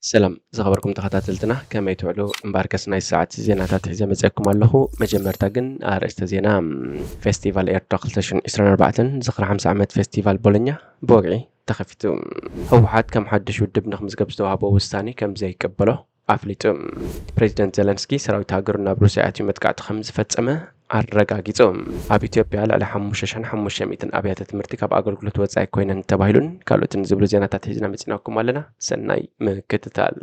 ሰላም ዝኸበርኩም ተኸታተልትና፣ ከመይ ትውዕሉ? እምበኣርከስ ናይ ሰዓት ዜናታት ሒዘ መጺኣኩም ኣለኹ። መጀመርታ ግን ኣርእስተ ዜና። ፌስቲቫል ኤርትራ ክልተ ሽሕን ዕስራን ኣርባዕተን ዝኽሪ ሓምሳ ዓመት ፌስቲቫል ቦሎኛ ብወግዒ ተኸፊቱ። ህወሓት ከም ሓድሽ ውድብ ንኽምዝገብ ዝተዋህቦ ውሳኔ ከም ዘይቀበሎ ኣፍሊጡ። ፕሬዚደንት ዘለንስኪ ሰራዊት ሃገሩ ናብ ሩስያ ኣትዩ መጥቃዕቲ ከም ዝፈጸመ ኣረጋጊጹ። ኣብ ኢትዮጵያ ልዕሊ ሓሙሽተ ሽሕን ሓሙሽተ ሚእትን ኣብያተ ትምህርቲ ካብ ኣገልግሎት ወጻኢ ኮይነን ተባሂሉን ካልኦትን ዝብሉ ዜናታት ሒዝና መጺናኩም ኣለና። ሰናይ ምክትታል።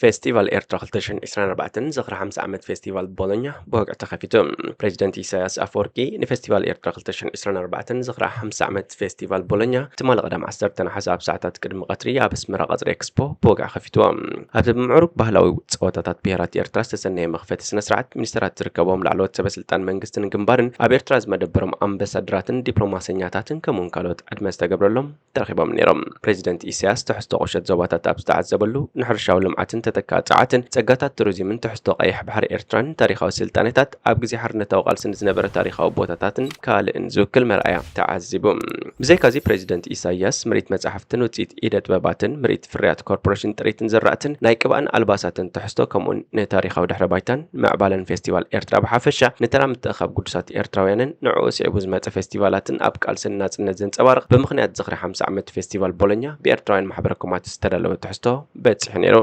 ፌስቲቫል ኤርትራ ክልተ ሽሕን ዕስራን ኣርባዕተን ዝኽሪ ሓምሳ ዓመት ፌስቲቫል ቦሎኛ ብወግዒ ተኸፊቱ። ፕሬዚደንት ኢሳያስ ኣፈወርቂ ንፌስቲቫል ኤርትራ ክልተ ሽሕን ዕስራን ኣርባዕተን ዝኽሪ ሓምሳ ዓመት ፌስቲቫል ቦሎኛ ትማሊ ቀዳም ዓሰርተ ነሓሰ ኣብ ሰዓታት ቅድሚ ቀትሪ ኣብ ኣስመራ ቀጽሪ ኤክስፖ ብወግዒ ከፊትዎ። ኣብቲ ብምዕሩግ ባህላዊ ጸወታታት ብሄራት ኤርትራ ዝተሰነየ መኽፈቲ ስነ ስርዓት ሚኒስተራት ዝርከቦም ላዕለዎት ሰበ ስልጣን መንግስትን ግንባርን ኣብ ኤርትራ ዝመደበሮም ኣምባሳደራትን ዲፕሎማሰኛታትን ከምኡውን ካልኦት ዕድመ ዝተገብረሎም ተረኺቦም ነይሮም። ፕሬዚደንት ኢሳያስ ትሕዝቶ ቁሸት ዞባታት ኣብ ዝተዓዘበሉ ንሕርሻዊ ልምዓትን ተተካኢ ጸዓትን ጸጋታት ቱሪዝምን ትሕዝቶ ቀይሕ ባሕሪ ኤርትራን ታሪኻዊ ስልጣኔታት ኣብ ግዜ ሓርነታዊ ቃልስን ዝነበረ ታሪኻዊ ቦታታትን ካልእን ዝውክል መርኣያ ተዓዚቡ። ብዘይካዚ ፕሬዚደንት ኢሳያስ ምርኢት መጻሕፍትን ውጽኢት ኢደ ጥበባትን፣ ምርኢት ፍርያት ኮርፖሬሽን ጥሪትን ዝራእትን፣ ናይ ቅብኣን ኣልባሳትን ትሕዝቶ ከምኡውን ንታሪኻዊ ድሕረ ባይታን ምዕባለን ፌስቲቫል ኤርትራ ብሓፈሻ ንተራ ምትእኻብ ግዱሳት ኤርትራውያንን ንዕኡ ስዒቡ ዝመጸ ፌስቲቫላትን ኣብ ቃልስን ናጽነት ዘንጸባርቕ ብምኽንያት ዝኽሪ ሓምሳ ዓመት ፌስቲቫል ቦሎኛ ብኤርትራውያን ማሕበረ ኮማት ዝተዳለወ ትሕዝቶ በጺሑ ነይሩ።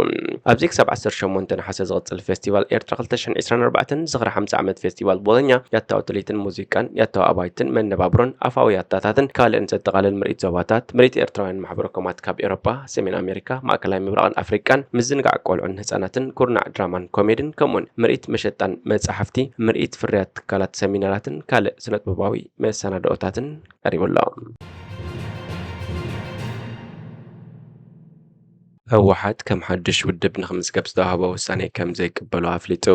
ኣብዚ ክሳብ ዓሰርተ ሸሞንተ ነሓሰ ዝቕጽል ፌስቲቫል ኤርትራ ክልተ ሽሕን ዕስራን ኣርባዕተን ዝኽሪ ሓምሳ ዓመት ፌስቲቫል ቦሎኛ ያታዊ ትልሂትን ሙዚቃን፣ ያታዊ ኣባይትን መነባብሮን ኣፋዊ ያታታትን ካልእን ዘጠቓልል ምርኢት ዞባታት፣ ምርኢት ኤርትራውያን ማሕበረ ኮማት ካብ ኤውሮጳ፣ ሰሜን ኣሜሪካ፣ ማእከላይ ምብራቕን ኣፍሪቃን፣ ምዝንጋዕ ቆልዑን ህጻናትን፣ ኩርናዕ ድራማን ኮሜድን፣ ከምኡውን ምርኢት መሸጣን መጻሕፍቲ፣ ምርኢት ፍርያት ትካላት ሰሚናራትን ካልእ ስነጥበባዊ መሰናድኦታትን ቀሪቡ ኣሎ። ህወሓት ከም ሓድሽ ውድብ ንኽምዝገብ ዝተዋህቦ ውሳኔ ከም ዘይቅበሎ ኣፍሊጡ።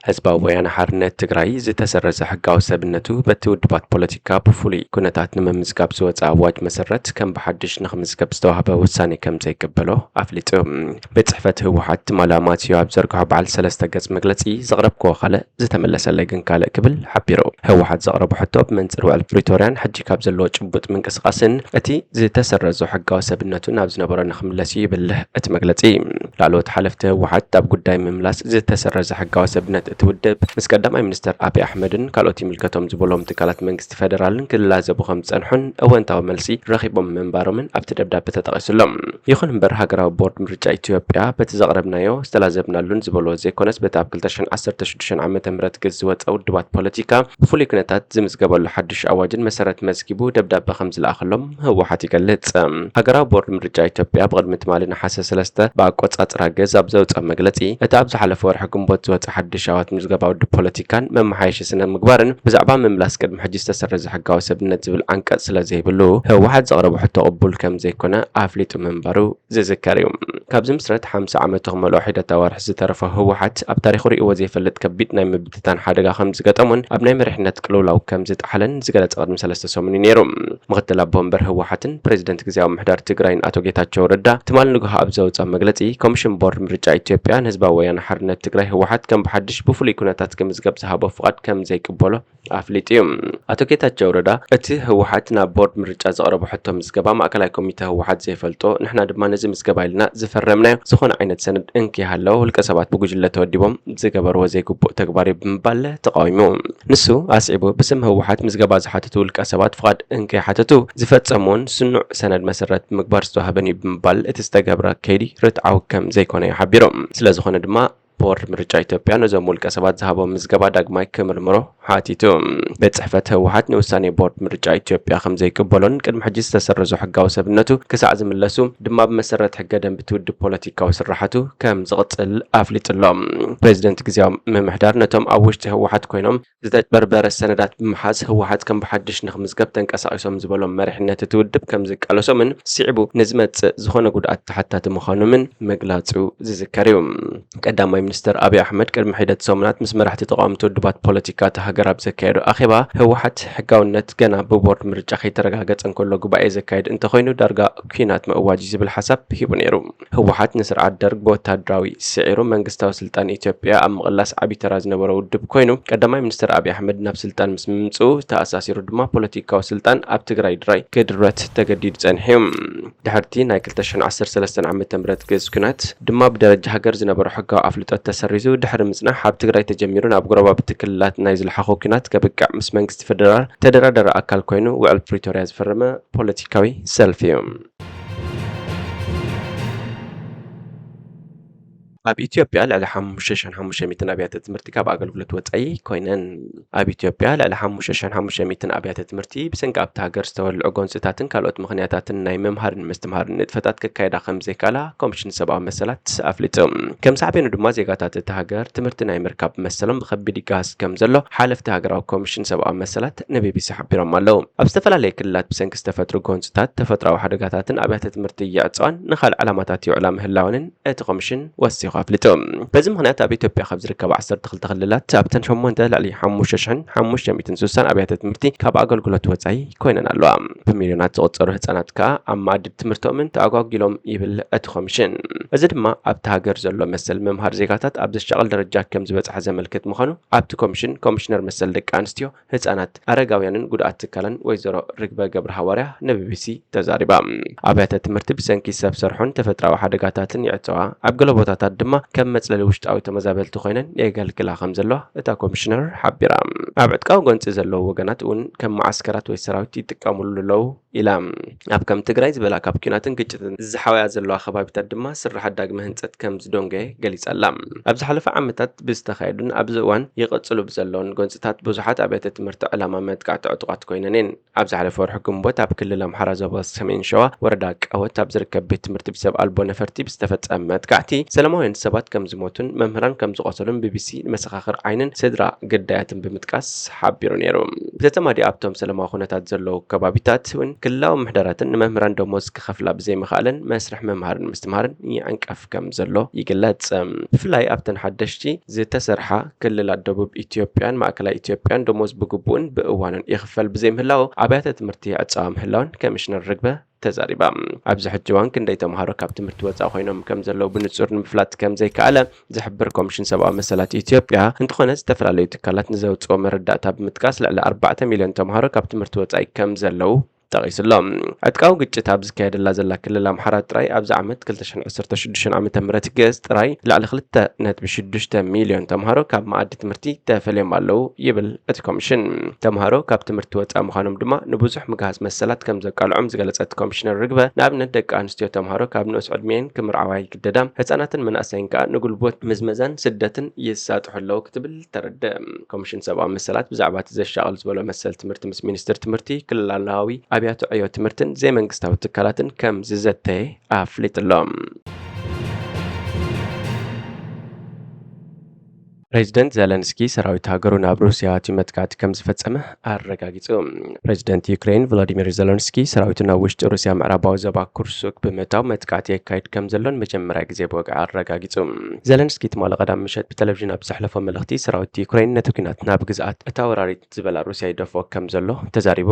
ህዝባዊ ወያነ ሓርነት ትግራይ ዝተሰረዘ ሕጋዊ ሰብነቱ በቲ ውድባት ፖለቲካ ብፍሉይ ኩነታት ንምምዝጋብ ዝወፀ ኣዋጅ መሰረት ከም ብሓድሽ ንኽምዝገብ ዝተዋህበ ውሳኔ ከም ዘይቅበሎ ኣፍሊጡ። ቤት ጽሕፈት ህወሓት ትማሊ ኣማስዩ ኣብ ዘርግሖ በዓል ሰለስተ ገጽ መግለጺ ዘቕረብክዎ ካልእ ዝተመለሰለይ ግን ካልእ ክብል ሓቢሩ። ህወሓት ዘቕረቦ ሕቶ ብመንጽር ውዕል ፕሪቶርያን ሕጂ ካብ ዘለዎ ጭቡጥ ምንቅስቓስን እቲ ዝተሰረዞ ሕጋዊ ሰብነቱ ናብ ዝነበሮ ንኽምለስ እዩ ይብል እቲ መግለጺ። ላዕለዎት ሓለፍቲ ህወሓት ኣብ ጉዳይ ምምላስ ዝተሰረዘ ሕጋዊ ሰብነት እቲ ውድብ ምስ ቀዳማይ ሚኒስተር ኣብይ ኣሕመድን ካልኦት ይምልከቶም ዝበሎም ትካላት መንግስቲ ፌደራልን ክላዘቡ ከም ዝጸንሑን እወንታዊ መልሲ ረኺቦም ምንባሮምን ኣብቲ ደብዳበ ተጠቒሱ ኣሎ። ይኹን እምበር ሃገራዊ ቦርድ ምርጫ ኢትዮጵያ በቲ ዘቕረብናዮ ዝተላዘብናሉን ዝበሎ ዘይኮነስ በቲ ኣብ ክልተ ሽሕን ዓሰርተ ሽዱሽተን ዓመተ ምህረት ግዝ ዝወፀ ውድባት ፖለቲካ ብፍሉይ ኩነታት ዝምዝገበሉ ሓድሽ ኣዋጅን መሰረት መዝጊቡ ደብዳበ ከም ዝለኣኸሎም ህወሓት ይገልጽ። ሃገራዊ ቦርድ ምርጫ ኢትዮጵያ ብቕድሚ ትማሊ ነሓሰ ሰለስተ ብኣቆጻጽራ ግዝ ኣብ ዘውፀኦ መግለጺ እቲ ኣብ ዝሓለፈ ወርሒ ግንቦት ዝወፀ ሓድሽ ኣዋጅ ምዝገባ ውድብ ፖለቲካን መመሓየሺ ስነ ምግባርን ብዛዕባ ምምላስ ቅድሚ ሕጂ ዝተሰረዘ ሕጋዊ ሰብነት ዝብል ዓንቀጽ ስለ ዘይብሉ ህወሓት ዘቕረቦ ሕቶ ቅቡል ከም ዘይኮነ ኣፍሊጡ ምንባሩ ዝዝከር እዩ። ካብ ዝምስረት ሓምሳ ዓመቱ ክመልኦ ሒደት ኣዋርሕ ዝተረፎ ህወሓት ኣብ ታሪኹ ርእይዎ ዘይፈልጥ ከቢድ ናይ ምብትታን ሓደጋ ከም ዝገጠሞን ኣብ ናይ መሪሕነት ቅልውላው ከም ዝጠሓለን ዝገለጸ ቅድሚ ሰለስተ ሰሙን እዩ ነይሩ። ምክትል ኣቦ ወንበር ህወሓትን ፕሬዚደንት ግዝያዊ ምምሕዳር ትግራይን ኣቶ ጌታቸው ረዳ ትማሊ ንግሆ ኣብ ዘውፅኦ መግለፂ ኮሚሽን ቦርድ ምርጫ ኢትዮጵያ ንህዝባዊ ወያነ ሓርነት ትግራይ ህወሓት ከም ብሓድሽ ብፍሉይ ኩነታት ክምዝገብ ዝሃቦ ፍቓድ ከም ዘይቅበሎ ኣፍሊጡ እዩ። ኣቶ ጌታቸው ረዳ እቲ ህወሓት ናብ ቦርድ ምርጫ ዘቕረቦ ሕቶ ምዝገባ ማእከላይ ኮሚተ ህወሓት ዘይፈልጦ፣ ንሕና ድማ ነዚ ምዝገባ ኢልና ዝፈረምናዮ ዝኾነ ዓይነት ሰነድ እንከይሃለወ ውልቀ ሰባት ብጉጅለ ተወዲቦም ዝገበርዎ ዘይግቡእ ተግባር እዩ ብምባል ተቃዊሙ። ንሱ ኣስዒቡ ብስም ህወሓት ምዝገባ ዝሓተቱ ውልቀ ሰባት ፍቓድ እንከይሓተቱ ዝፈጸምዎን ስኑዕ ሰነድ መሰረት ብምግባር ዝተዋህበን እዩ ብምባል እቲ ዝተገብረ ከይዲ ርትዓዊ ከም ዘይኮነ እዩ ሓቢሩ። ስለዝኾነ ድማ ቦርድ ምርጫ ኢትዮጵያ ነዞም ውልቀ ሰባት ዝሃቦም ምዝገባ ዳግማይ ክምርምሮ ሓቲቱ። ቤት ጽሕፈት ህወሓት ንውሳኔ ቦርድ ምርጫ ኢትዮጵያ ከም ዘይቅበሎን ቅድሚ ሕጂ ዝተሰረዞ ሕጋዊ ሰብነቱ ክሳዕ ዝምለሱ ድማ ብመሰረት ሕገ ደንቢ እቲ ውድብ ፖለቲካዊ ስራሓቱ ከም ዝቕጽል ኣፍሊጡ ኣሎ። ፕሬዚደንት ግዝያዊ ምምሕዳር ነቶም ኣብ ውሽጢ ህወሓት ኮይኖም ዝተጭበርበረ ሰነዳት ብምሓዝ ህወሓት ከም ብሓድሽ ንኽምዝገብ ተንቀሳቒሶም ዝበሎም መሪሕነት እቲ ውድብ ከም ዝቃለሶምን ስዒቡ ንዝመጽእ ዝኾነ ጉድኣት ተሓታቲ ምዃኖምን ምግላጹ ዝዝከር እዩ። ቀዳማይ ሚኒስተር ኣብይ ኣሕመድ ቅድሚ ሒደት ሰሙናት ምስ መራሕቲ ተቓወምቲ ውድባት ፖለቲካ እታ ሃገር ኣብ ዘካየዶ ኣኼባ፣ ህወሓት ሕጋውነት ገና ብቦርድ ምርጫ ከይተረጋገጸ እንከሎ ጉባኤ ዘካየድ እንተኾይኑ ዳርጋ ኲናት ምእዋጅ እዩ ዝብል ሓሳብ ሂቡ ነይሩ። ህወሓት ንስርዓት ደርግ ብወታደራዊ ስዒሩ መንግስታዊ ስልጣን ኢትዮጵያ ኣብ ምቕላስ ዓቢ ተራ ዝነበሮ ውድብ ኮይኑ፣ ቀዳማይ ሚኒስተር ኣብይ ኣሕመድ ናብ ስልጣን ምስ ምምጽኡ ተኣሳሲሩ ድማ ፖለቲካዊ ስልጣን ኣብ ትግራይ ድራይ ክድረት ተገዲዱ ጸኒሑ እዩ። ድሕርቲ ናይ ክልተ ሽሕን ዓሰርተ ሰለስተን ዓመተ ምህረት ግእዝ ኲናት ድማ ብደረጃ ሃገር ዝነበሮ ሕጋዊ ኣፍልጦ ተሰሪዙ ድሕሪ ምጽናሕ ኣብ ትግራይ ተጀሚሩ ናብ ጎረባብቲ ክልላት ናይ ዝለሓኾ ኲናት ከብቅዕ ምስ መንግስቲ ፌደራል ተደራዳሪ ኣካል ኮይኑ ውዕል ፕሪቶርያ ዝፈረመ ፖለቲካዊ ሰልፊ እዩ። ኣብ ኢትዮጵያ ልዕሊ ሓሙሽተ ሽሕን ሓሙሽተ ሚእትን ኣብያተ ትምህርቲ ካብ ኣገልግሎት ወጻኢ ኮይነን። ኣብ ኢትዮጵያ ልዕሊ ሓሙሽተ ሽሕን ሓሙሽተ ሚእትን ኣብያተ ትምህርቲ ብሰንኪ ኣብታ ሃገር ዝተወልዑ ጎንጽታትን ካልኦት ምኽንያታትን ናይ ምምሃርን ምስትምሃርን ንጥፈታት ከካየዳ ከም ዘይከኣላ ኮሚሽን ሰብኣዊ መሰላት ኣፍሊጡ። ከም ሳዕቤኑ ድማ ዜጋታት እታ ሃገር ትምህርቲ ናይ ምርካብ መሰሎም ብኸቢድ ይገሃስ ከም ዘሎ ሓለፍቲ ሃገራዊ ኮሚሽን ሰብኣዊ መሰላት ንቢቢሲ ሓቢሮም ኣለዉ። ኣብ ዝተፈላለየ ክልላት ብሰንኪ ዝተፈጥሩ ጎንጽታት፣ ተፈጥሮኣዊ ሓደጋታትን ኣብያተ ትምህርቲ ይዕጸዋን ንኻልእ ዕላማታት ይውዕላ ምህላወንን እቲ ኮሚሽን ወሲኹ ኣፍሊጡ። በዚ ምኽንያት ኣብ ኢትዮጵያ ካብ ዝርከባ ዓሰርተ ክልተ ክልላት ኣብተን ሸሞንተ ልዕሊ ሓሙሽተ ሽሕን ሓሙሽተ ሚእትን ስሳን ኣብያተ ትምህርቲ ካብ ኣገልግሎት ወጻኢ ኮይነን ኣለዋ። ብሚልዮናት ዝቑጸሩ ህጻናት ከኣ ኣብ መኣዲ ትምህርቶምን ተኣጓጒሎም ይብል እቲ ኮሚሽን። እዚ ድማ ኣብቲ ሃገር ዘሎ መሰል ምምሃር ዜጋታት ኣብ ዘሻቕል ደረጃ ከም ዝበጽሐ ዘመልክት ምዃኑ ኣብቲ ኮሚሽን ኮሚሽነር መሰል ደቂ ኣንስትዮ ህጻናት፣ ኣረጋውያንን ጉድኣት ትካላን ወይዘሮ ርግበ ገብረ ሃዋርያ ንቢቢሲ ተዛሪባ። ኣብያተ ትምህርቲ ብሰንኪ ሰብ ሰርሖን ተፈጥራዊ ሓደጋታትን ይዕጸዋ፣ ኣብ ገለ ቦታታት ድማ ከም መጽለሊ ውሽጣዊ ተመዛበልቲ ኮይነን የገልግላ ከም ዘለዋ እታ ኮሚሽነር ሓቢራ። ኣብ ዕጥቃዊ ጎንጺ ዘለዉ ወገናት እውን ከም መዓስከራት ወይ ሰራዊት ይጥቀሙሉ ኣለዉ ኢላ። ኣብ ከም ትግራይ ዝበላ ካብ ኲናትን ግጭትን ዝሓወያ ዘለዋ ከባቢታት ድማ ስራሓት ዳግመ ህንጸት ከም ዝደንጎየ ገሊጻ ኣላ። ኣብ ዝሓለፈ ዓመታት ብዝተኻየዱን ኣብዚ እዋን ይቕጽሉ ብዘለውን ጎንጽታት ብዙሓት ኣብያተ ትምህርቲ ዕላማ መጥቃዕቲ ዕጡቓት ኮይነን እየን። ኣብ ዝሓለፈ ወርሒ ግንቦት ኣብ ክልል ኣምሓራ ዞባ ሰሜን ሸዋ ወረዳ ቀወት ኣብ ዝርከብ ቤት ትምህርቲ ብሰብ ኣልቦ ነፈርቲ ብዝተፈጸመ መጥቃዕቲ ሰላማውያን ሰባት ከም ዝሞቱን መምህራን ከም ዝቖሰሉን ቢቢሲ ንመሰኻኽር ዓይንን ስድራ ግዳያትን ብምጥቃስ ሓቢሩ ነይሩ። ብተጸማዲ ኣብቶም ሰላማዊ ኩነታት ዘለዉ ከባቢታት እውን ክልላዊ ምሕደራትን ንመምህራን ደሞዝ ክኸፍላ ብዘይምኽኣለን መስርሕ ምምሃርን ምስትምሃርን ይዕንቀፍ ከም ዘሎ ይግለጽ። ብፍላይ ኣብተን ሓደሽቲ ዝተሰርሓ ክልላት ደቡብ ኢትዮጵያን ማእከላይ ኢትዮጵያን ደሞዝ ብግቡእን ብእዋኑን ይኽፈል ብዘይምህላዉ ኣብያተ ትምህርቲ ይዕጸዋ ምህላወን ኮሚሽነር ርግበ ተዛሪባ። ኣብዚ ሕጂ እዋን ክንደይ ተምሃሮ ካብ ትምህርቲ ወጻኢ ኮይኖም ከም ዘለዉ ብንጹር ንምፍላጥ ከም ዘይከኣለ ዝሕብር ኮሚሽን ሰብኣዊ መሰላት ኢትዮጵያ፣ እንተኾነ ዝተፈላለዩ ትካላት ንዘውጽኦ መረዳእታ ብምጥቃስ ልዕሊ ኣርባዕተ ሚልዮን ተምሃሮ ካብ ትምህርቲ ወጻኢ ከም ዘለዉ ጠቒሱ ኣሎ። ዕጥቃዊ ግጭት ኣብ ዝካየደላ ዘላ ክልል ኣምሓራ ጥራይ ኣብዚ ዓመት ክልተ ሽሕን ዓሰርተ ሽዱሽተን ዓመተ ምህረት ግእዝ ጥራይ ልዕሊ ክልተ ነጥቢ ሽዱሽተ ሚልዮን ተምሃሮ ካብ መኣዲ ትምህርቲ ተፈልዮም ኣለዉ ይብል እቲ ኮሚሽን። ተምሃሮ ካብ ትምህርቲ ወጻኢ ምዃኖም ድማ ንብዙሕ ምግሃስ መሰላት ከም ዘቃልዖም ዝገለጸ እቲ ኮሚሽነር ርግበ፣ ንኣብነት ደቂ ኣንስትዮ ተምሃሮ ካብ ንኡስ ዕድሜን ክምርዓዋ ይግደዳ፣ ህጻናትን መናእሰይን ከኣ ንጉልቦት ምዝመዛን ስደትን ይሳጥሑ ኣለዉ ክትብል ተረድእ። ኮሚሽን ሰብኣዊ መሰላት ብዛዕባ እቲ ዘሻቕል ዝበሎ መሰል ትምህርቲ ምስ ሚኒስትር ትምህርቲ፣ ክልላዊ ኣብያተ ዕዮ ትምህርትን ዘይመንግስታዊ ትካላትን ከም ዝዘተየ ኣፍሊጡ ኣሎ። ፕሬዚደንት ዘለንስኪ ሰራዊት ሃገሩ ናብ ሩስያ ኣትዩ መጥቃዕቲ ከም ዝፈጸመ ኣረጋጊጹ። ፕሬዚደንት ዩክሬን ቮሎዲሚር ዘለንስኪ ሰራዊቱ ናብ ውሽጢ ሩስያ ምዕራባዊ ዞባ ኩርሱክ ብምእታው መጥቃዕቲ የካይድ ከም ዘሎን መጀመርያ ግዜ ብወግዒ ኣረጋጊጹ። ዘለንስኪ ትማሊ ቀዳም ምሸት ብቴሌቪዥን ኣብ ዘሕለፎ መልእኽቲ ሰራዊት ዩክሬን ነቲ ኲናት ናብ ግዝኣት እታ ወራሪት ዝበላ ሩስያ ይደፍኦ ከም ዘሎ ተዛሪቡ።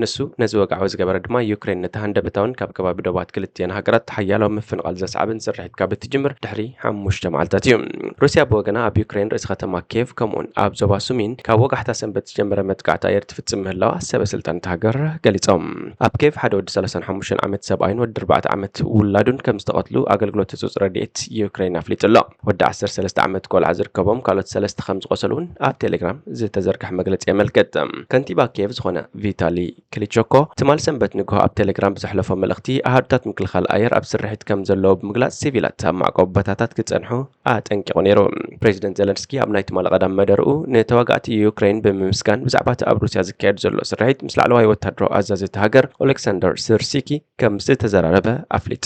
ንሱ ነዚ ወግዓዊ ዝገበረ ድማ ዩክሬን ነቲ ሃንደበታውን ካብ ከባቢ ዶባት ክልቲኤን ሃገራት ሓያሎ ምፍንቓል ዘስዓብን ስርሒት ካብ እትጅምር ድሕሪ ሓሙሽተ መዓልታት እዩ። ሩስያ ብወገና ኣብ ዩክሬን ርእሲ ከተማ ኪየቭ ከምኡውን ኣብ ዞባ ሱሚን ካብ ወጋሕታ ሰንበት ዝጀመረ መጥቃዕቲ ኣየር ትፍጽም ምህላዋ ሰበ ስልጣን እታ ሃገር ገሊጾም። ኣብ ኪየቭ ሓደ ወዲ ሰላሳን ሓሙሽተን ዓመት ሰብኣይን ወዲ ኣርባዕተ ዓመት ውላዱን ከም ዝተቐትሉ ኣገልግሎት ህጹጽ ረድኤት ዩክሬን ኣፍሊጡ ኣሎ። ወዲ ዓሰርተ ሰለስተ ዓመት ቆልዓ ዝርከቦም ካልኦት ሰለስተ ከም ዝቖሰሉ እውን ኣብ ቴሌግራም ዝተዘርግሐ መግለጺ የመልክት። ከንቲባ ኪየቭ ዝኾነ ቪታሊ ክሊቸኮ ትማል ሰንበት ንግሆ ኣብ ቴሌግራም ብዘሕለፎ መልእኽቲ፣ ኣሃዱታት ምክልኻል ኣየር ኣብ ስርሒት ከም ዘለዉ ብምግላጽ፣ ሲቪላት ኣብ መዕቆቢ ቦታታት ክጸንሑ ኣጠንቂቑ ነይሩ። ፕሬዚደንት ዘለንስኪ ኣብ ናይ ትማሊ ቀዳም መደርኡ ንተዋጋእቲ ዩክሬን ብምምስጋን ብዛዕባ እቲ ኣብ ሩስያ ዝካየድ ዘሎ ስርሒት ምስ ላዕለዋይ ወታደራዊ ኣዛዚ እታ ሃገር ኦሌክሳንደር ስርሲኪ ከም ዝተዘራረበ ኣፍሊጡ።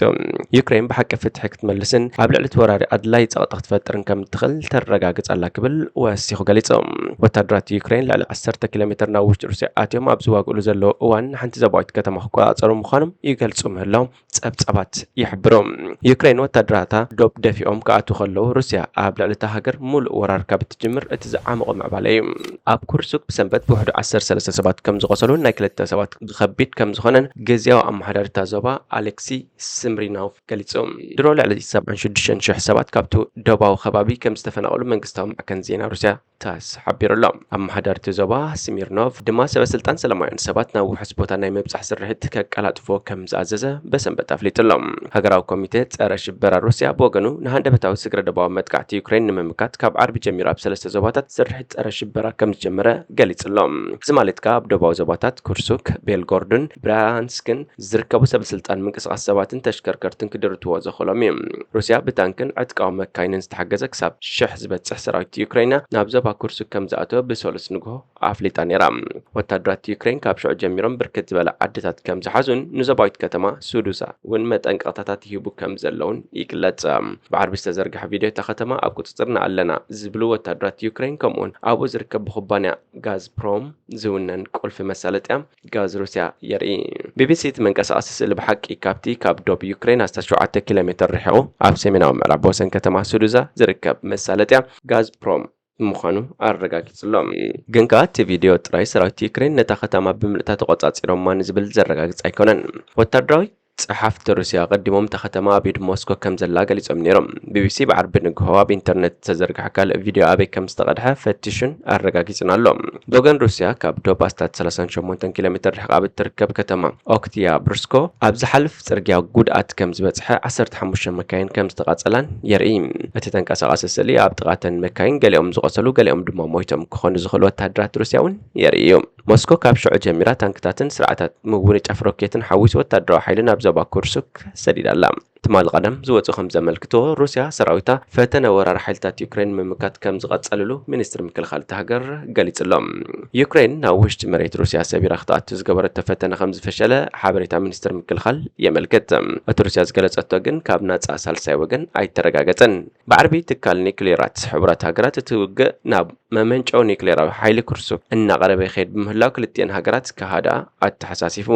ዩክሬን ብሓቂ ፍትሒ ክትመልስን ኣብ ልዕሊ እቲ ወራሪ ኣድላይ ጸቕጢ ክትፈጥርን ከም እትኽእል ተረጋግጽ ኣላ ክብል ወሲኹ ገሊጹ። ወታደራት ዩክሬን ልዕሊ ዓሰርተ ኪሎ ሜትር ናብ ውሽጢ ሩስያ ኣትዮም ኣብ ዝዋግእሉ ዘለዉ እዋን ሓንቲ ዞባዊት ከተማ ክቆጻጸሩ ምዃኖም ይገልጹ ምህላዎም ጸብጻባት ይሕብሩ። ዩክሬን ወታደራታ ዶብ ደፊኦም ክኣትዉ ከለዉ ሩስያ ኣብ ልዕሊ እታ ሃገር ሙሉእ ወራር ካብ እትጅምር እቲ ዝዓመቖ ምዕባለ እዩ። ኣብ ኩርሱክ ብሰንበት ብውሕዱ ዓሰርተ ሰለስተ ሰባት ከም ዝቖሰሉን ናይ ክልተ ሰባት ብኸቢድ ከም ዝኾነን ግዝያዊ ኣመሓዳሪ እታ ዞባ ኣሌክሲ ስምሪኖቭ ገሊጹ። ድሮ ልዕሊ ሰብዓን ሽዱሽተን ሽሕ ሰባት ካብቲ ዶባዊ ከባቢ ከም ዝተፈናቐሉ መንግስታዊ ማዕከን ዜና ሩስያ ታስ ሓቢሩ ኣሎ። ኣመሓዳሪ እቲ ዞባ ስሚርኖቭ ድማ ሰበ ስልጣን ሰላማውያን ሰባት ናብ ውሑስ ቦታ ናይ ምብጻሕ ስርሒት ከቀላጥፍዎ ከም ዝኣዘዘ ብሰንበት ኣፍሊጡ ኣሎ። ሃገራዊ ኮሚቴ ጸረ ሽበራ ሩስያ ብወገኑ ንሃንደበታዊ ስግረ ዶባዊ መጥቃዕቲ ዩክሬን ንምምካት ካብ ዓርቢ ጀሚሩ ኣብ ሰለስተ ዞባታት ስርሒት ጸረ ሽበራ ከም ዝጀመረ ገሊጹ ኣሎ። እዚ ማለት ከኣ ኣብ ዶባዊ ዞባታት ኩርሱክ፣ ቤልጎርዱን ብራያንስክን ዝርከቡ ሰበ ስልጣን ምንቅስቓስ ሰባትን ተሽከርከርትን ክድርትዎ ዘኽእሎም እዩ። ሩስያ ብታንክን ዕጥቃዊ መካይንን ዝተሓገዘ ክሳብ ሽሕ ዝበጽሕ ሰራዊት ዩክሬን ናብ ዞባ ኩርሱክ ከም ዝኣተወ ብሰሉስ ንግሆ ኣፍሊጣ ነይራ። ወታደራት ዩክሬን ካብ ሽዑ ጀሚሮም ብርክት ዝበላ ዓድታት ከም ዝሓዙን ንዞባዊት ከተማ ሱዱዛ እውን መጠንቀቕታታት ይህቡ ከም ዘለውን ይግለጽ። ብዓርቢ ዝተዘርግሐ ቪድዮ እታ ከተማ ኣብ ቁጽጽርና ኣለና ዝብሉ ወታደራት ዩክሬን ከምኡውን ኣብኡ ዝርከብ ብኩባንያ ጋዝፕሮም ዝውነን ቁልፊ መሳለጥያ ጋዝ ሩስያ የርኢ። ቢቢሲ እቲ መንቀሳቐሲ ስእሊ ብሓቂ ካብቲ ካብ ዶብ ዩክሬን ኣስታት ሸውዓተ ኪሎ ሜትር ርሒቑ ኣብ ሰሜናዊ ምዕራብ ወሰን ከተማ ሱዱዛ ዝርከብ መሳለጥያ ጋዝፕሮም ምዃኑ ኣረጋጊጹ ኣሎ። ግን ከኣ እቲ ቪድዮ ጥራይ ሰራዊት ዩክሬን ነታ ከተማ ብምልእታ ተቖጻጺሮማ ንዝብል ዘረጋግጽ ኣይኮነን። ወታደራዊ ጸሓፍቲ ሩስያ ኣቐዲሞም እታ ከተማ ኣብ ኢድ ሞስኮ ከም ዘላ ገሊጾም ነይሮም። ቢቢሲ ብዓርቢ ንግሆ ኣብ ኢንተርነት ዝተዘርግሐ ካልእ ቪድዮ ኣበይ ከም ዝተቐድሐ ፈቲሹን ኣረጋጊጹን ኣሎ። ብወገን ሩስያ ካብ ዶብ ኣስታት ሰላሳን ሸሞንተን ኪሎ ሜትር ርሕቃ ኣብ እትርከብ ከተማ ኦክትያብርስኮ ኣብ ዝሓልፍ ጽርግያ ጉድኣት ከም ዝበጽሐ ዓሰርተ ሓሙሽተ መካይን ከም ዝተቓጸላን የርኢ። እቲ ተንቀሳቓሲ ስእሊ ኣብ ጥቓተን መካይን ገሊኦም ዝቖሰሉ ገሊኦም ድማ ሞይቶም ክኾኑ ዝኽእሉ ወታደራት ሩስያ እውን የርኢ እዩ። ሞስኮ ካብ ሽዑ ጀሚራ ታንክታትን ስርዓታት ምውንጫፍ ሮኬትን ሓዊሱ ወታደራዊ ሓይሊ ናብ ዞባ ኩርሱክ ሰዲዳ ኣላ። ትማሊ ቀደም ዝወጹ ከም ዘመልክትዎ ሩስያ ሰራዊታ ፈተነ ወራር ሓይልታት ዩክሬን ምምካት ከም ዝቐጸልሉ ሚኒስትሪ ምክልኻል እታ ሃገር ገሊጹ ኣሎ። ዩክሬን ናብ ውሽጢ መሬት ሩስያ ሰቢራ ክትኣቱ ዝገበረቶ ፈተነ ከም ዝፈሸለ ሓበሬታ ሚኒስትሪ ምክልኻል የመልክት። እቲ ሩስያ ዝገለጸቶ ግን ካብ ናጻ ሳልሳይ ወገን ኣይተረጋገጸን። ብዓርቢ ትካል ኒክሌራት ሕቡራት ሃገራት እቲ ውግእ ናብ መመንጨዊ ኒክሌራዊ ሓይሊ ኩርሱክ እናቐረበ ይኸይድ ብምህላው ክልቲኤን ሃገራት ክሃድኣ ኣተሓሳሲፉ።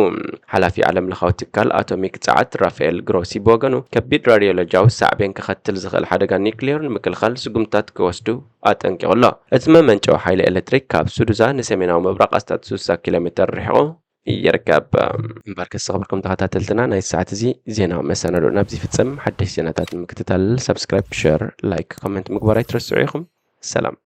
ሓላፊ ዓለም ለኻዊ ትካል ኣቶሚክ ጸዓት ራፋኤል ግሮሲ ብወገኑ ከቢድ ራድዮሎጂያዊ ሳዕቤን ከኸትል ዝኽእል ሓደጋ ኒክሌር ንምክልኻል ስጉምታት ክወስዱ ኣጠንቂቑ ኣሎ። እቲ መመንጨዊ ሓይሊ ኤሌክትሪክ ካብ ሱዱዛ ንሰሜናዊ ምብራቕ ኣስታት ስሳ ኪሎ ሜትር ርሒቑ ይርከብ። እምበርከስ ዝኸበርኩም ተኸታተልትና ናይ ሰዓት እዚ ዜናዊ መሰናዶ ናብዚ ይፍጸም። ሓደሽ ዜናታት ንምክትታል ሳብስክራይብ፣ ሸር፣ ላይክ፣ ኮመንት ምግባር ኣይትረስዑ ኢኹም። ሰላም።